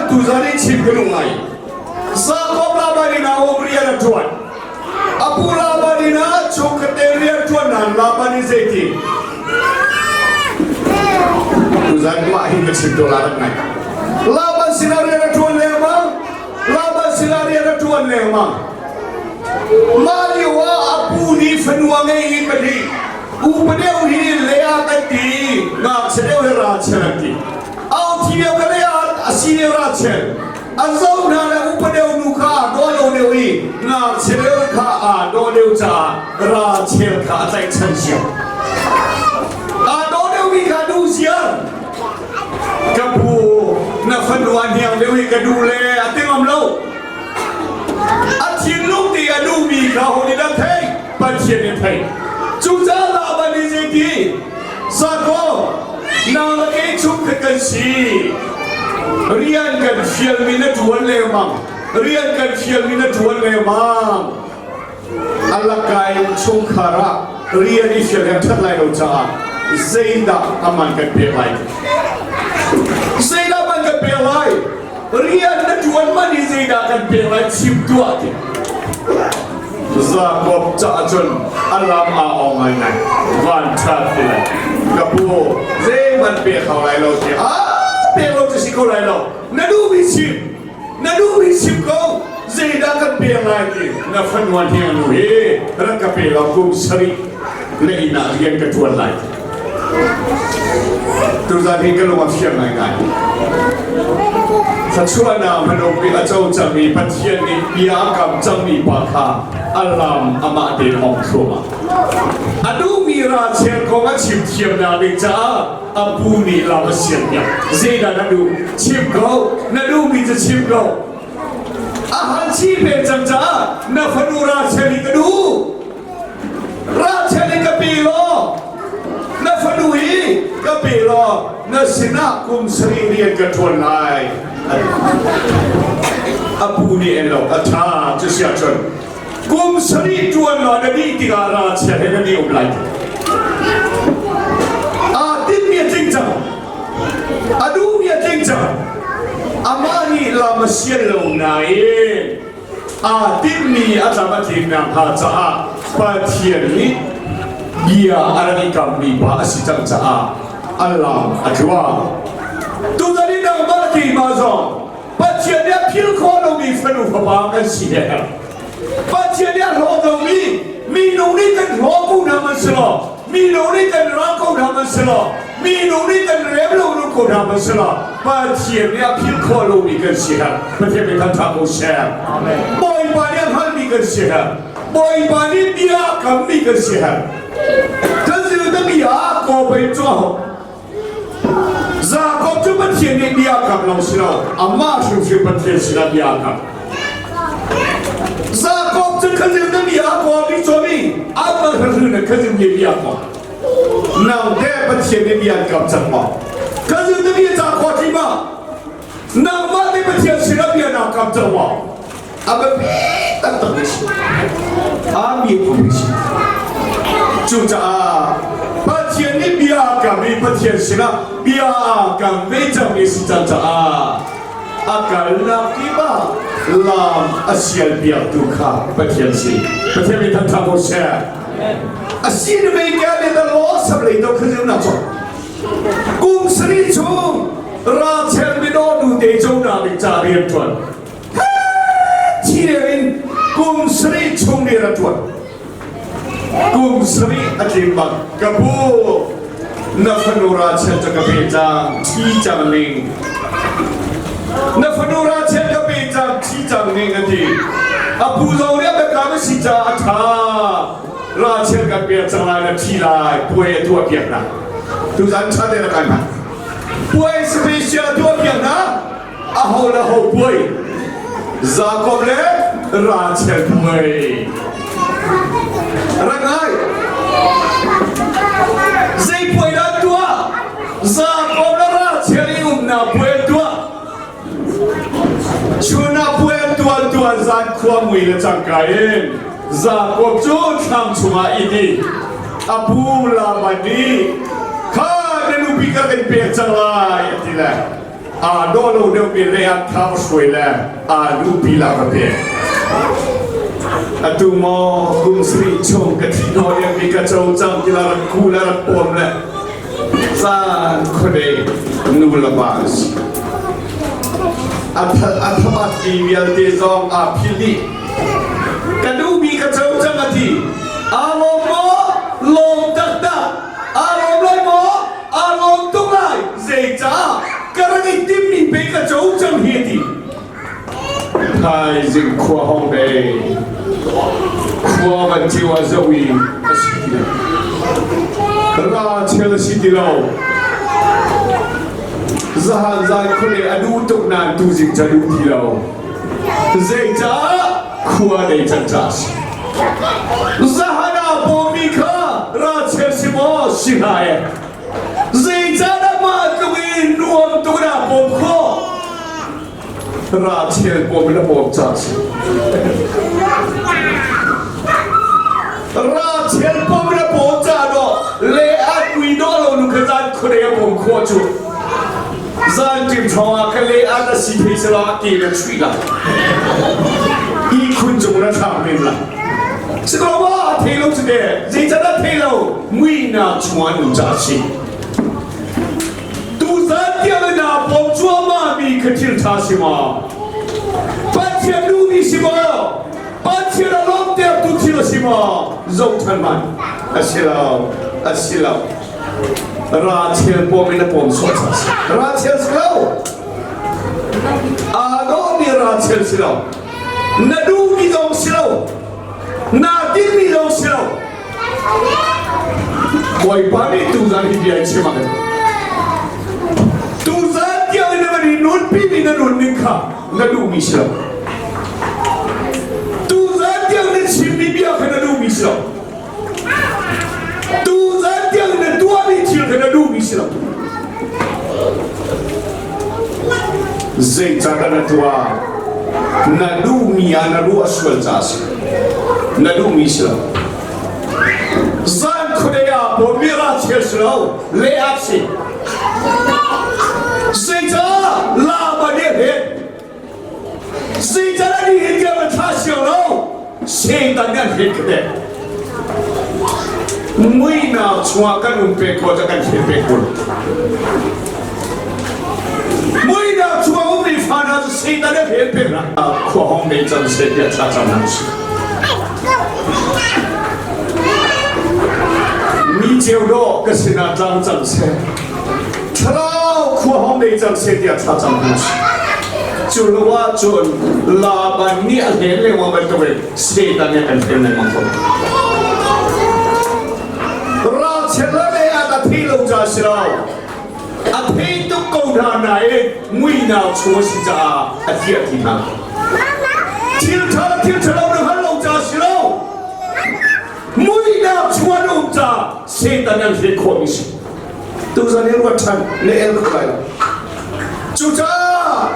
Tuzan i chim ka duh ngai. Jakob Laban in ah um rian a ṭuan. A pu Laban in ah chungkhat te rian ṭuan nan Laban in zeiti? Tuzan mah hi ka chim to la rak ngai. Laban sinah rian a ṭuan lengmang. Laban sinah rian a ṭuan lengmang. Mah lio ah a pu nih fanu a ngei i pahnih upa deuh hi Leah kan ti, ngakchia deuh hi Rachel an ti. Au thi lio ka Leah a si lio Rachel. An zoh hna le upa deuh nu kha aa dawh lo deuh i ngakchia deuh kha aa dawh deuh caah Rachel kha a tlaihchan cio. Aa dawh deuhmi kha duh ziar. Ka pu, na fanu a hniang deuh i ka duh le a ti ngam lo. A thinlung ti a duhmi kha ho nih dah thei? Pathian nih thei. Cucaah Laban nih zeiti? Sako, nang le kei chungkhat kan si. Rian kan fialmi na ṭuan lengmang. Rian kan fialmi na ṭuan lengmang. A laka in chungkhar ah rian i fial he ṭhat lai lo caah zeidah aman kan pek lai? Zeidah man kan pek lai? Rian na ṭuan man hi zeidah kan pek lai chim tuah ti. Jakob caah cun a lam aa awng ngaingai. Van ṭhat ti lai. Ka pu, zeihmanh pek hau lai lo ti. Ah, pek lo cu si kho lai lo. Na duhmi chim. Na duhmi chim ko. Zeidah kan pek lai ti. Na fanu hniang nu hi rak ka pe law kum sarih na inn ah rian ka ṭuan lai. Tuzan hi ka lung a fiang ngaingai. Thluachuahnak hmanung bik a co cangmi Pathian nih bia a kam cangmi pa kha a lam amah tein ong thluahmah. A duhmi ralchel kong a chim thiamnak ding caah a pu nih lam a sianpiak. Zeidah na duh? Chim ko. Na duhmi cu chim ko. A han chih ve cang caah na fanu ralchel hi ka duh. Rachel hi ka pe law na fanu hi ka pe law na sinah kum sarih rian ka ṭuan lai. A pu nih en lo a ṭha cu si ahcun kum sarih ṭuan law na dih tikah Rachel he nan i um lai. Aa tinhmi a tling cang. A duhmi a tling cang. Amah nih lam a sial lo nain aa tinhmi a tlam a tlin nakhnga caah Pathian nih bia a rak i kammi pa a si cang caah a lam a tluang. Tutan i nangmah le keimah zong Pathian nih a philh khawh lomi fanu fapa kan si he. Pathian nih a hlawt lomi minung nih kan hlaw ko hna hmanhsehlaw minung nih kan rang ko hna hmanhsehlaw minung nih kan rem lo nu ko hna hmanhsehlaw Pathian nih a philh khawh lomi kan si her. Pathian nih thangṭhat ko seh. Bawipa nih a hngalhmi kan si her. Bawipa nih bia a kammi kan si her. Kan zil bia a kaw pei cu a Jakob cu Pathian nih bia a kam lo si lo, amah hrimhrim Pathian sinah bia a kam. Jakob cu khazim na bia a kaw mi cawmi amah hrimhrim na khazim nih bia a kaw. Nang te Pathian nih bia an kam cang maw? Khazim na bia ca kaw ti ma? Nangmah nih Pathian sinah bia naa kam cang maw? A biapi taktak mi si. A mi mi si. Cucaah Pathian nih bia a kam i Pathian sinah bia a kam ve cangmi si cang caah a kalnak kip ah lam a sial piaktu kha Pathian si. Pathian mi thangṭhat ko seh. A si na mei ke le na law sam lei to khazil na chok. Kum sarih chung Rachel midawh nu te co na ding ca rian ṭuan. Thi in kum sarih chung nih ra ṭuan. Kum sarih a tling bang ka pu na fanu Rachel cu ka pe cang thi cang ning. Na fanu Rachel ka pe cang thi cang ning a ti. A pu zong nih a biakam a si caah a ṭha. Rachel kan pek cang lai na thi lai puai a tuah piak na. Tuzan ṭha te na kai hmanh. Puai special a tuah piak na. Aho le ho puai Jakob le Rachel puai rak ngai zei puai dah tuah Jakob le Rachel i umnak puai an tuah chun ah puai an tuah tuah zan khua mui le cangka in Jakob cu thlam chungah it i a pu Laban nih kha na nupi ka kan pek cang lai a ti le. Aa dawh lo deuhmi Leah kha va hruai le aa nupi la va pek. Atu maw kum sarih chung ka thi hnawh liomi ka co cang ti la rak ku le rak pawm le caan khuadei nu le pa an si. A thabat mi vialte zong aa philh dih. Ka duhmi ka co cang a ti. Aa lawm maw? Lawm taktak. Aa lawm lai maw? Aa lawm tuk lai. Zeicah? Ka rak i timmi pe ka co cang hi a ti. Thaizing khua hong ve. Khua van cio ah zoh i a si ti lo. Rachel a si ti lo. Zahan zan khuale a duh tuk nain tuzing ca duh ti lo. Zeicah? Khua nei cang ca a si. Zahan ah bawmi kha Rachel si maw si hna e. Zeicahdah mah tluk in nuam tuk in aa pawm khawh? Rachel pawm in a pawm ca a si. Rachel pawm in a pawm ca dawh le a kui dawh lo nu kha zan khuadei a pawm khawh cu. Zan ṭim ṭhawng ah ka le a na si thei selaw a ke na chuih lai. Ihkhun cung na thlak men lai. Si ko ma a thei lo cu te zeican a thei lo muihnak chungah an um caah a si. Tuzan tiang in aa pawm cuahmah mi kha thil ṭha si ma? Pathian duhmi si maw? Pathian a lawmhtertu thil a si maw? Zoh ṭhan hmanh. A si lo. A si lo. Rachel pawm in a pawm sawh cang si. Rachel si lo. Aa dawhmi Rachel si lo. Na duhmi zong si lo. Na tinhmi zong si lo. Bawipa nih tuzan hi bia chim a kan. Tuzan tiang in na van i nunpi mi na nun ning kha na duhmi si lo. Tuzan tiang na chimmi bia kha na duhmi si lo. Tuzan tiang na tuahmi thil kha na duhmi si lo. Zeicahdah na tuah? Na duhmi ah na ruah sual caah a si. Na duhmi si lo. Zan khuadei ah bawmmi ralchia si lo, leh si. Zeicah Laban nih a hlet? Zeicah nih hin tiang na thlah siang lo? Satan nih an hlet ka pek. Muihnak chungah kan um pek ko kan hlet pek ko. Muihnak chungah ummi fa hna cu Satan nih a hlet pek hna. Khua hong nei cang seh tiah thla cam hna usih. Mi ceu dawh ka sinah tlang cang seh. Thlarau khua hong nei cang seh tiah thla cam hna usih. Cu lo ahcun Laban nih a hlen lengmang bantuk in Satan nih a kan hlen lengmang ko. Ralchel le ah a thei lo ca si lo. A thei tuk ko hna nain muinak chung a si caah a thiah ti hna. Thil ṭha le thil ṭhalo na hngal lo ca si lo. Muinak chung an um caah Satan an hlen khawhmi si. Tuzan hi ruat ṭhan le el ko lai lo. Cucaah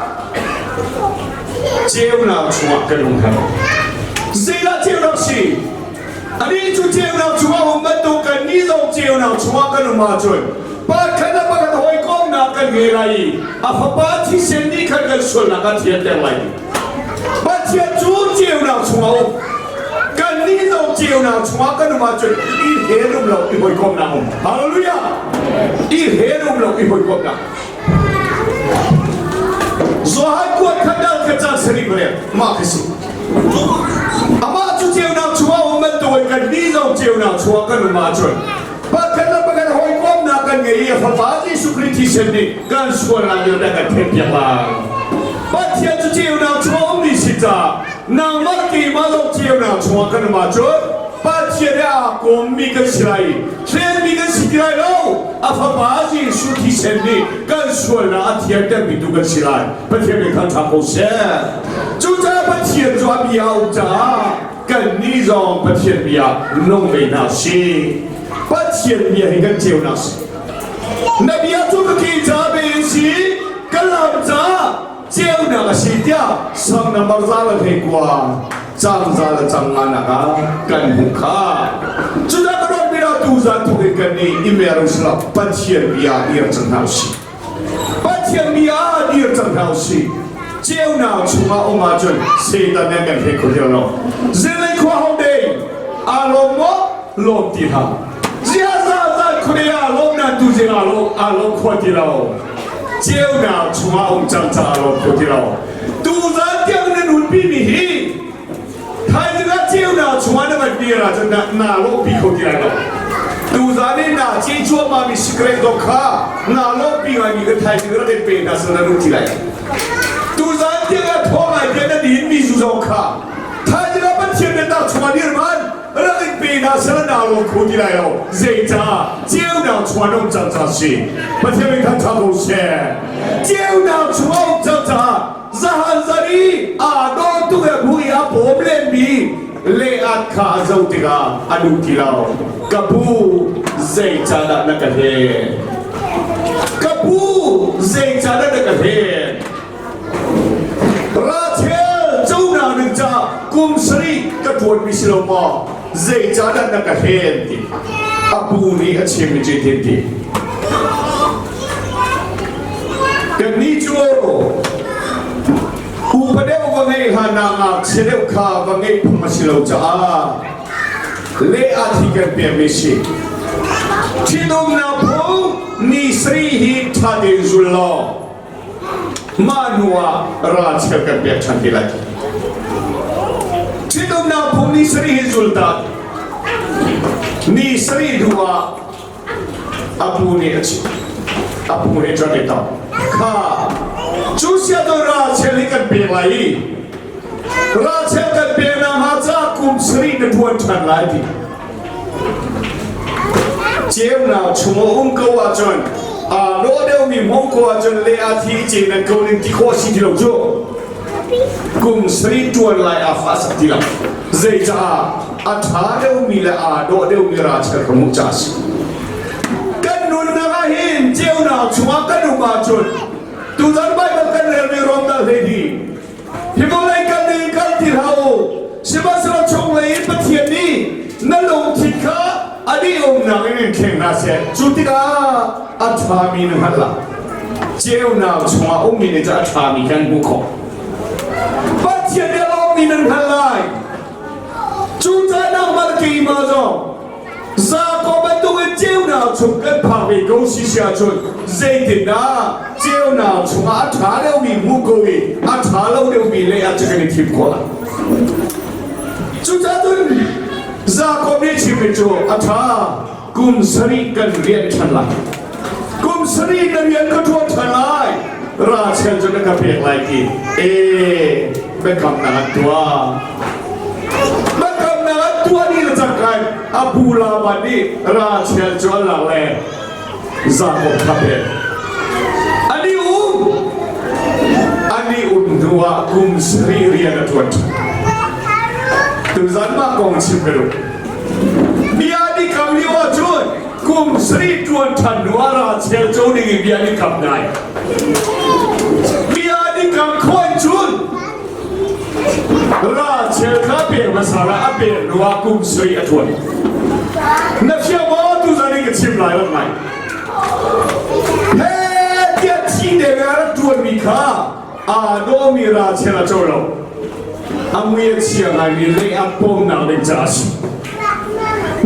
ceunak chungah kan um herh. Zeidah ceunak si? Anih cu ceunak chungah um bantuk kannih zong ceunak chungah kan um ahcun pakhat le pakhat hawikomnak kan ngei lai i a fapa thisen nih khan kan sualnak a thianter lai. Pathian cu ceunak chungah um. Kannih zong ceunak chungah kan um ahcun i hlen um lo i hawikomnak um. Hallelujah! I hlen um lo i hawikomnak. Johan kuat khat dal khat caan sarih rel mah khi si. Amah cu ceunak chungah um bantukin kannih zong ceunak chungah kan um ahcun pakhat le pakhat hawikomnak kan ngei i a Fapa Jesuh Khrih thisen nih kan sualnak vialte kan thenpiak lai. Pathian cu ceunak chungah ummi si caah nangmah keimah zong ceunak chungah kan um ahcun Pathian he aa kawmmi kan si lai i hlenmi kan si ti lai lo. A Fapa Jesuh thisen nih kan sualnak a thiantermi tu kan si lai. Pathian nih thangṭhat ko seh. Cucaah Pathian cu a bia a um caah kannih zong Pathian bia nung ve hna sih. Pathian bia hi kan ceunak si. Na bia cu ka ke ca be in si, ka lam ca ceunak a si tiah sang nambar za le hlei kua cang za le cang nga nak ah kan hmuh kha. Cudah ka dawt mi tu zan thuk in kan nih i mer usila Pathian bia iar cang hna usih. Pathian bia. Dir cang hna usih. Ceunak chungah um ahcun Satan nih kan hek kho ti lo. Zinglei khua ho dei aa lawm maw? Lawm ti hlah. Ziaza zan khuadei ah lawm nan tu zing aa lawm aa lawm kho ti lo. Ceunak chungah um cang caah lawm kho ti lo. Tu zan tiang na nunpi mi hi Thaizing ah ceunak chungah na van dir ahcun na naa lawhpi kho ti lai lo. Tuzan i naa ceh cuahmahmi cigarette dok kha naa lawhpi ngaimi ka thaizing rak in pe hna sal na duh ti lai. Tuzan tiang ah thaw ngai tiah na dinmi zu zong kha thaizing ah Pathian biatak chungah dir hmanh rak in pe hna sal naa lawm kho ti lai lo. Zeicah? Ceunak chungah na um cang caah a si. Pathian min thangṭhat ko seh. Ceunak chungah um cang caah Zahan zan i aa dawh tuk i a hmuh i a bawm lenmi Leat kha a zoh tikah a duh ti lo. Ka pu, zeicahdah na ka hlen? Ka pu, zeicahdah na ka hlen? Rachel conak ding caah kum sarih ka ṭuanmi si lo maw? Zeicahdah na ka hlen ti? A pu nih a chim i cutin ti. Kannih cu upa deuh va ngeih hlan ah ngakchia deuh kha va ngeih phung a si lo caah leh ah thi kan pekmi si. Ṭhitumnak phung ni sarih hi ṭha tein zul law mah hnu ah ralchel kan pek ṭhan te lai. Ṭhitumnak phung ni sarih hi zul ta. Ni sarih hnu ah a pu nih a chim a pu he cun i tong kha cu sia cu ralchel hi kan pek lai i ralchel kan pek na hnga ca kum sarih na ṭuan ṭhan lai ti ceunak chung a um ko ahcun aa lawh deuhmi hmong ko ahcun le a thi ce nan ko ning ti khawh si ti lo cu kum sarih ṭuan lai a fa sak ti lo Zeicah a ṭha deuhmi le aa dawh deuhmi ralchel ka hmuh caah a si. Kan nunnak ah hin ceunak chungah kan um ahcun tuzan Baibal kan relmi Rom dal 12 hi vawlei kan ning kal ti hlah u sihmanhsehlaw chunglei in Pathian nih na lungthin kha a dih umnak in in thleng hna seh cu tikah a ṭhami na hngalh lai ceunak chungah ummi nih cun a ṭhami kan hmuh khawh Pathian nih a lawmmi nan hngalh lai. Cucaah nangmah le keimah zong Jakob bantukin ceunak chung kan phak ve ko si si ahcun zeitindah ceunak chungah a ṭha deuhmi hmuh ko i a ṭha lo deuhmi lei ah cun kan i thim khawh lai. Cucaah cun Jakob nih chimmi cu a ṭha kum sarih kan rian ṭhan lai kum sarih na rian ka ṭuan ṭhan lai rachel cu na ka pek lai ti e biakamnak an tuah biakamnak an tuah ni le cangkai a pu Laban nih Rachel cu an lak le Jakob kha pek ani um ani um hnu ah kum sarih rian a ṭuan ṭhan tuzan mah kong chim ka duh Bia an i kam lio ahcun kum sarih ṭuan ṭhan hnu ah ralchel co ding in bia an i kam nai. Bia an i kam khawh in cun ralchel kha pek hmasa la a pek hnu ah kum sarih a ṭuan. Na fiang maw tuzan in ka chim lai rak ngai. He tiah thi deng ah rak ṭuanmi kha aa dawmi ralchel a co lo. A mui a chia ngaimi lei a pawmnak ding caah a si.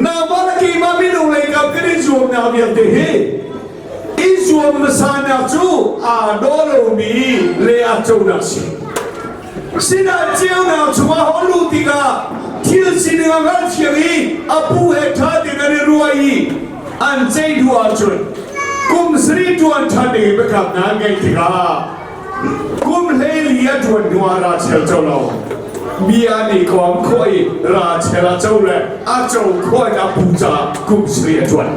Nangmah le keimah minung lei kam kan i zuamnak vialte hi i zuam hmasanak cu aa daw lomi le a conak si. Sinain ceunak chungah hon luh tikah thil sining a hngalthiam i a pu he ṭha tein an i ruah i an ceih hnu ahcun kum sarih ṭuan ṭhan ding i biakamnak an ngeih tikah kum 14 a ṭuan hnu ah rachel co lo bia nih kawm khawh i rachel a co le a co khawh in a pu caah kum sarih a ṭuan.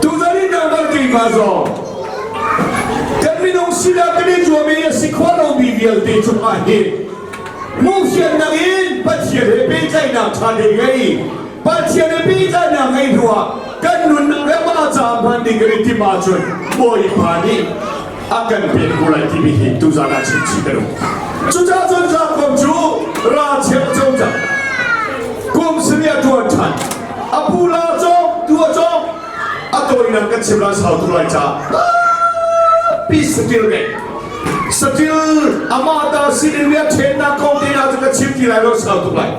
Tuzan in nangmah keimah zong kan minung sinah kan i zuam i a si khawh lomi vialte cungah hin hmuhfiannak in Pathian he pehtlaihnak ṭha te ngei Pathian he pehtlaihnak ngei hnuah kan nunnak le mah ca hman ding kan i timh ahcun Bawipa nih a kan pek ko lai timi hi tuzan ah chim chih ka duh. Cucaah cun Jakob cu ralcheu a co cang. Kum sarih a ṭuan ṭhan. A pu la cawk, tu a cawk. A tawinak kan chim lai sau tuk lai caah pi satil ngei. Satil amah ta sin in a ṭhennak kong te hna cu ka chim ti lai lo, sau tuk lai.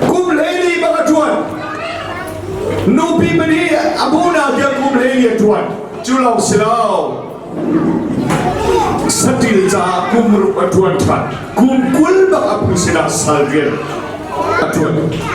Kum 14 bak a ṭuan. Nupi pahnih a bu tiang kum 14 a ṭuan. Cu lawng si lo. Satil caah kum 6 a ṭuan ṭhan. Kum 20 bak a pu sinah sal rian a ṭuan.